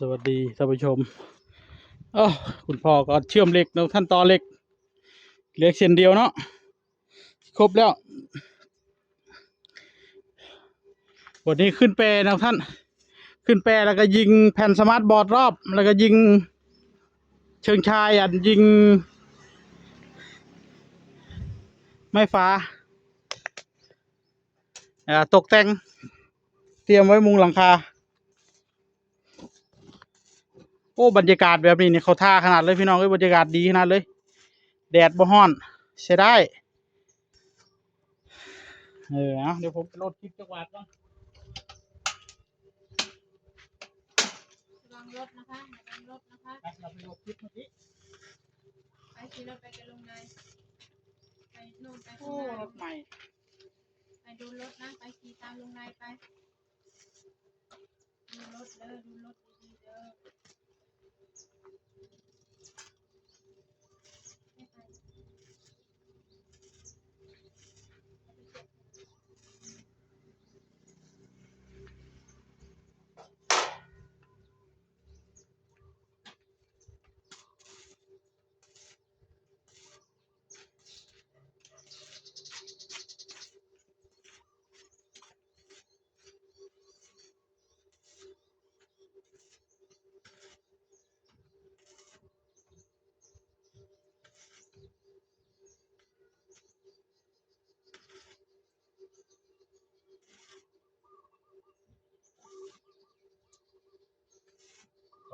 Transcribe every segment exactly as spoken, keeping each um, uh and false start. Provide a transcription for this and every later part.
สวัสดีท่านผู้ชม เอ้อ คุณพ่อก็เชื่อมเหล็กเนาะท่าน ต่อเหล็ก เหลือเส้นเดียวเนาะ ครบแล้ว วันนี้ขึ้นแปรนะท่าน ขึ้นแปรแล้วก็ยิงแผ่นสมาร์ทบอร์ดรอบ แล้วก็ยิงเชิงชาย อันยิงไม้ฝา อ่า ตกแต่ง เตรียมไว้มุงหลังคา โอ้ บรรยากาศแบบนี้นี่เขาท่าขนาดเลยพี่น้องเอ้ย บรรยากาศดีขนาดเลย แดดบ่ฮ้อน ใช้ได้ เออ เอา เดี๋ยวผมไปโหลดคลิปจังหวัดก่อน ระวังรถนะคะ ระวังรถนะคะ ไป เราไปโหลดคลิปเมื่อกี้ ไป ขี่รถไปกับลุงนาย ไปนู่นไปข้างหน้า โอ้ รถใหม่ ไปดูรถนะ ไปขี่ตามลุงนายไป ดูรถเด้อ ดูรถดีๆเด้อ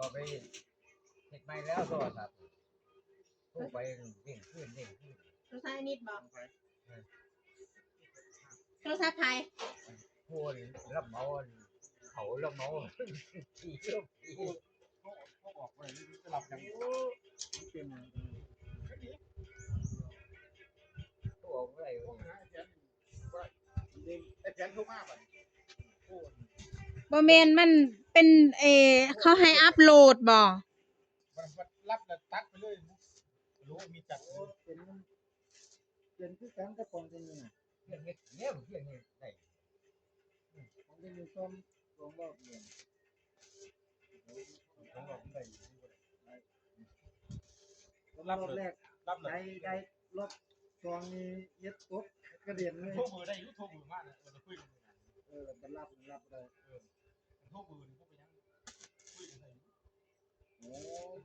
ก็ไปเฮ็ดใหม่แล้วโทรศัพท์ โทรไปเด้งขึ้นเด้งขึ้น โทรศัพท์ไอ้นิดบอก เออ โทรศัพท์ไผ ผู้รับเหมา เขารับเหมา ขี่รถขี่ เขาออกไปรับกัน เขาออกไป ไอ้แผนโทรมาบัดนี้ บ่แม่น มันเป็น เออ เขาให้อัปโหลดบ่ มัน มันรับแล้วตัดไปเลย รู้มีจัด เป็น เป็นคือกันกับของที่นี่ เรื่องเฮ็ดแล้วเรื่องเฮ็ดได้ ของที่นี่ซ่อมสองรอบเนี่ย สองรอบมันได้อยู่ รับ รอบแรก รับเลย ได้ ได้ รอบสองนี่เฮ็ดตกกระเด็นเลย โทรเบอร์ได้อยู่ โทรเบอร์มาเนี่ย เออ เราคุยกัน เออ มันรับ มันรับได้ เออ โทรเบอร์นี่ก็ไปยัง คุยกันได้อยู่ โอ้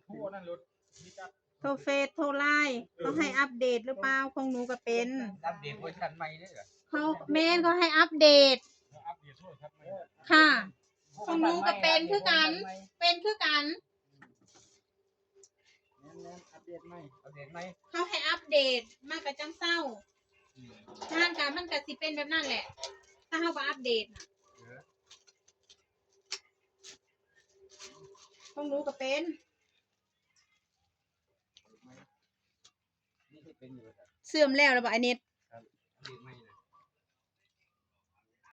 โทรนั่นรถ มีจัด โทรเฟซ โทรไลน์ เออ เขาให้อัปเดตหรือเปล่า ของหนูก็เป็น อัปเดตเวอร์ชันใหม่เนี่ยเหรอ เขา แม่น เขาให้อัปเดต อัปเดตโทรศัพท์ใหม่ ค่ะ ของหนูก็เป็นคือกัน เป็นคือกัน แม่นๆ อัปเดตใหม่ อัปเดตใหม่ เขาให้อัปเดต มากระจังเศร้า อืม ทางการมันก็สิเป็นแบบนั้นแหละ ถ้าเขาบ่อัปเดตน่ะ เออ ของหนูก็เป็น นี่ที่เป็นอยู่ครับ เสื่อมแล้วหรือเปล่าไอ้นิด ครับ อัปเดตใหม่เลย